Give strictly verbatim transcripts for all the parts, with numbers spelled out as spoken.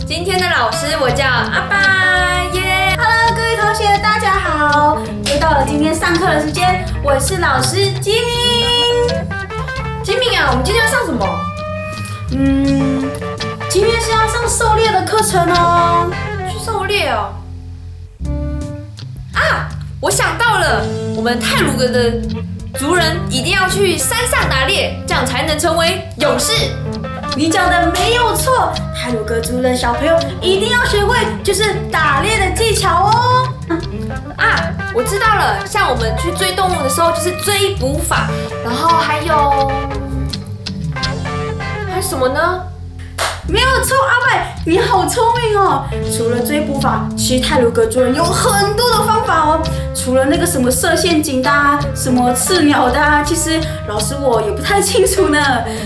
今天的老师我叫阿巴耶。Hello，各位同学，大家好！又到了今天上课的时间，我是老师吉明。吉明啊，我们今天要上什么？嗯，今天是要上狩猎的课程哦。去狩猎哦。啊，我想到了，我们太鲁阁的族人一定要去山上打猎，这样才能成为勇士。你讲的没有错，太鲁阁族的小朋友一定要学会就是打猎的技巧哦。啊，我知道了，像我们去追动物的时候，就是追捕法，然后还有，还有什么呢？没有错，阿拜，你好聪明哦！除了追捕法，其实太鲁阁族人有很多的方法哦。除了那个什么设陷阱的啊，什么刺鸟的啊，其实老师我也不太清楚呢。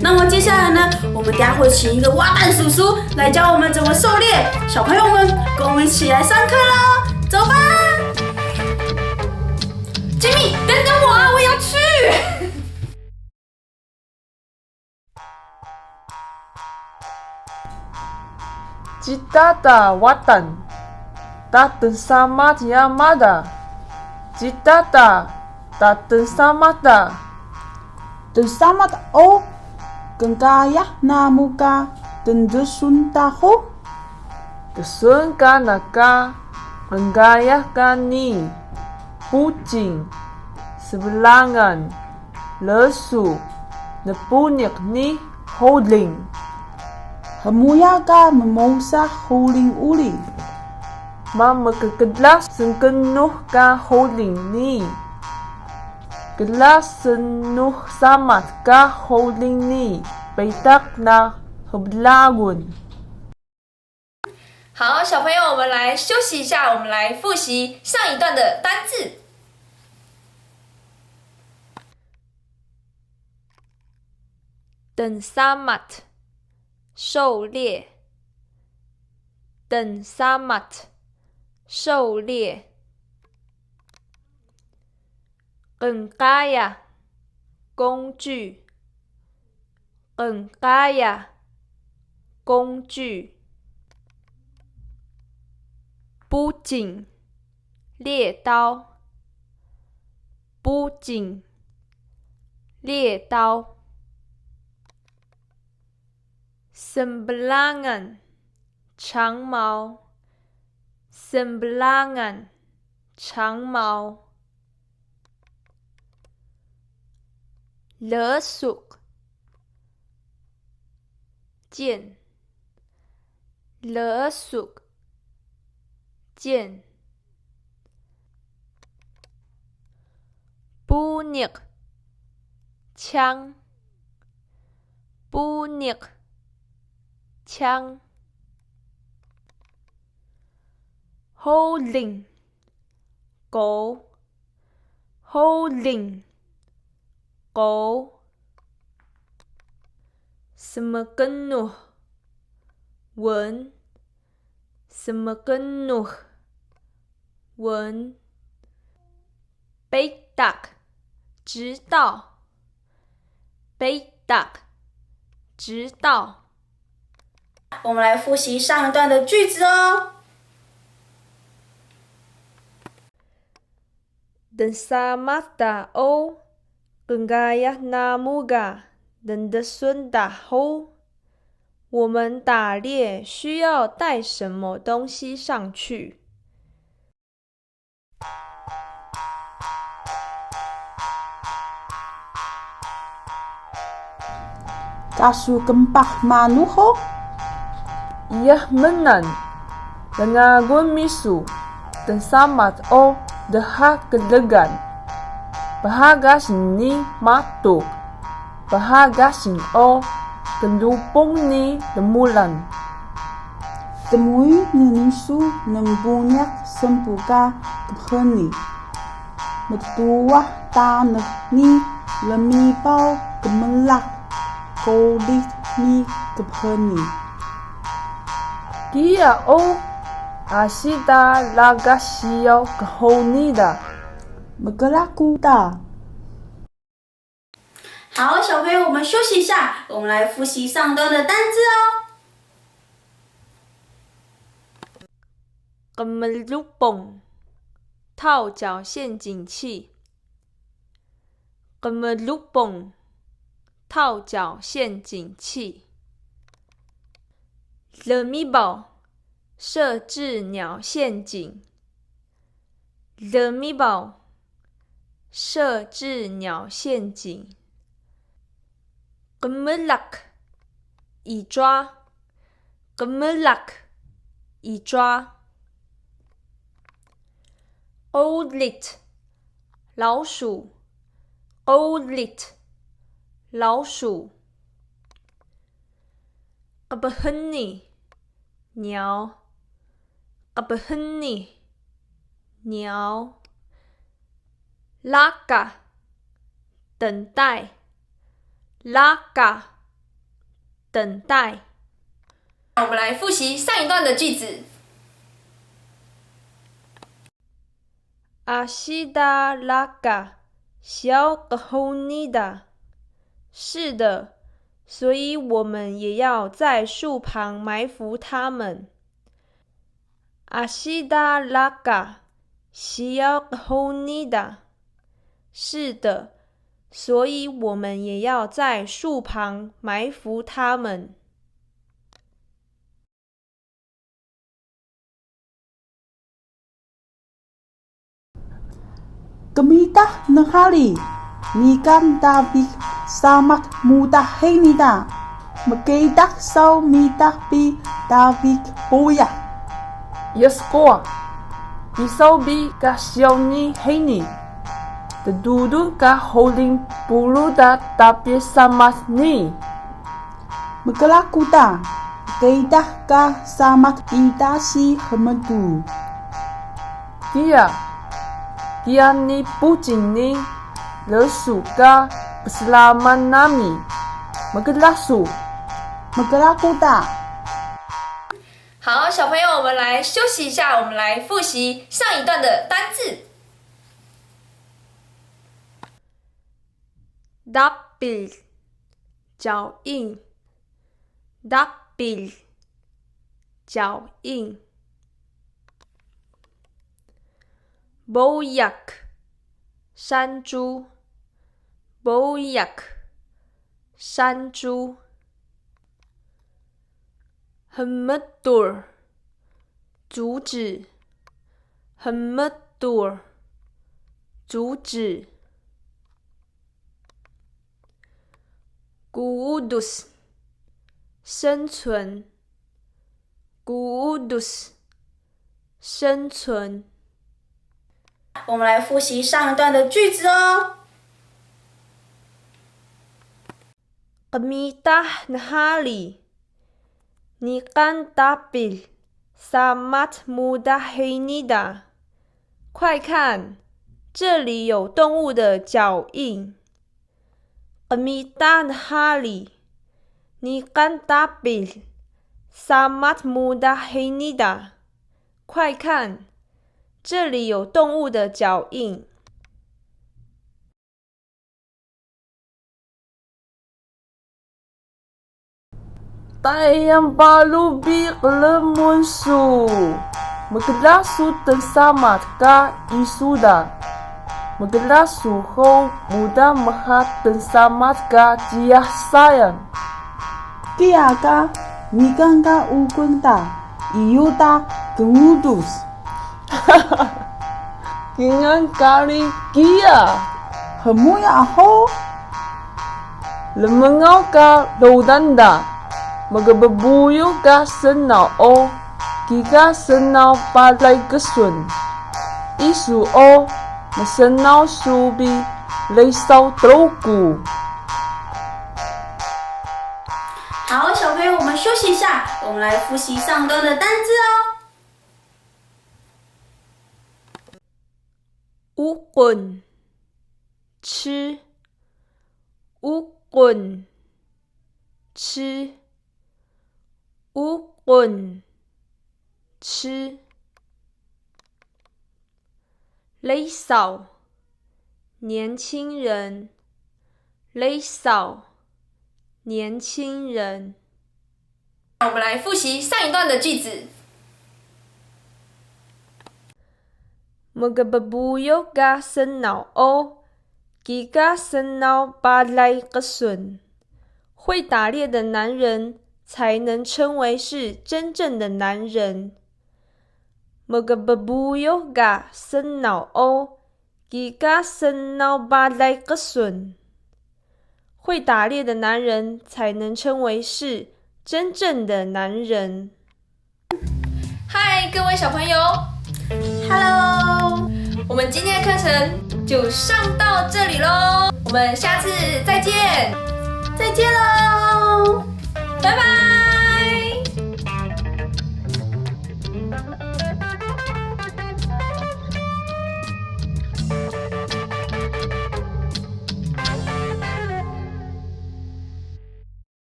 那么接下来呢，我们等下会请一个蛙蛋叔叔来教我们怎么狩猎。小朋友们，跟我们一起来上课喽！走吧！吉米，等等我啊，我也要去。Cida ta Watan, ta tnsamat ya mada. Cida ta, ta tnsamat da. Tnsamat o, knkayan namu ka tndsun ta hug? Tsun ka na ka qnqayah ka ni, pucing, sblangan, lsu, npuniq ni huling. Hmuya ka mmusa huling uri. Ma mkkla snknux ka huling ni. Kla snux samat ka huling ni, bitaq na hblagun. 好，小朋友，我们来休息一下，我们来复习上一段的单字。Tnsamat, 狩猎。Tnsamat, 狩猎。Qnqaya, 工具。 Qnqaya, 工具。Pucing, 猎刀。Pucing, 猎刀。Smblangan, 长矛。Smblangan, 长矛。 Lsu, 剑。Lsu, 剑。Puniq, 枪。Puniq, 枪。Huling, 狗。 Huling, 狗。Smknux, 蚊。Smknux, 蚊。Bitaq, 直到。Bitaq, 直到。我们来复习上一段的句子哦。 Tnsamat ta o, qnqayah namu ga tndsun ta hug? 我们打猎需要带什么东西上去？ Kasu kmpah manu hug? Iyah mnan, rngagun misu tnsamat o dha klgan. Phagasing ni matuq, phagasing o klupung ni lmulan. Tmuy nnisu nbuniyaq smbu ka kbhni. Mtduwah tanux ni rmipaw kmlaq qulih ni kbhni. Kiya o, asi ta laqah siyaw khuni da. Mkla ku ta. 好，小朋友，我们休息一下，我们来复习上段的单字哦。Qmlupung, 套脚陷阱器。Qmlupung, 套脚陷阱器。Lmibaw, 设置鸟陷阱。Lmibaw, 设置鸟陷阱。Qmlak, 一抓。Qmlak, 一抓。Qullit, 老鼠。Qullit, 老鼠。Qbhni, 鸟。Qbhni, 鸟。Laka, 等待。Laka, 等待。我们来复习上一段的句子。Asi da laka siyaw qhuni da. 是的，所以我们也要在树旁埋伏他们。Asi da laka siyaw qhuni da. 是的，所以我们也要在树旁埋伏他们。 Qmita nhari, niqan ta bi samat muda hini da. Mkeydah saw mita bi ta bi buyah. Yes quwa, isaw bi ka siyaw nii hini. Tdudu ka huling pulu da ta bi samat nii. Mkla ku da, mkeydah ka samat ida si hmtu. Kiya, kiya ni pucing ni, lsu ka pslaman nami. Mkla su. 好，小朋友，我们来休息一下，我们来复习上一段的单字。Dapil, 脚印。Dapil, 脚印。Boyak, 山猪。Boyak, 山猪。Hmtur, 阻止。Hmtur, 阻止。Kuudus, 生存。Kuudus, 生存。我们来复习上一段的句子哦。Qmita nhari, niqan dapil samat muda hini da. 快看，这里有动物的脚印。Qmita nhari, niqan dapil samat muda hini da. 快看，这里有动物的脚印。 Tayal paru bi qrmun su. Mkla su tnsamat ka isu da. Mkla su hug muda mha tnsamat ka jiyax sayang. Kiya ka niqan ka uqun ta iyu ta knudus. Kingal kari kiya. Hmuya hug. Rmngaw ka rudan da, mkbbuyu ka snaw o, kika snaw balay ksun. Isu o, msnaw su bi risaw Truku. 好，小朋友，我们休息一下，我们来复习上段的单字哦。 Uqun, 吃。Uqun, 吃。Uqun, 吃。Risaw, 年轻人。Risaw, 年轻人。我们来复习上一段的句子。Mgbbuyuh ka snaw o, kika snaw balay qsun. 会打猎的男人才能称为是真正的男人。Mgbbuyuh ka snaw o, kika snaw balay qsun. 会打猎的男人才能称为是真正的男人。嗨，各位小朋友，Hello，我们今天的课程就上到这里喽，我们下次再见，再见喽，拜拜。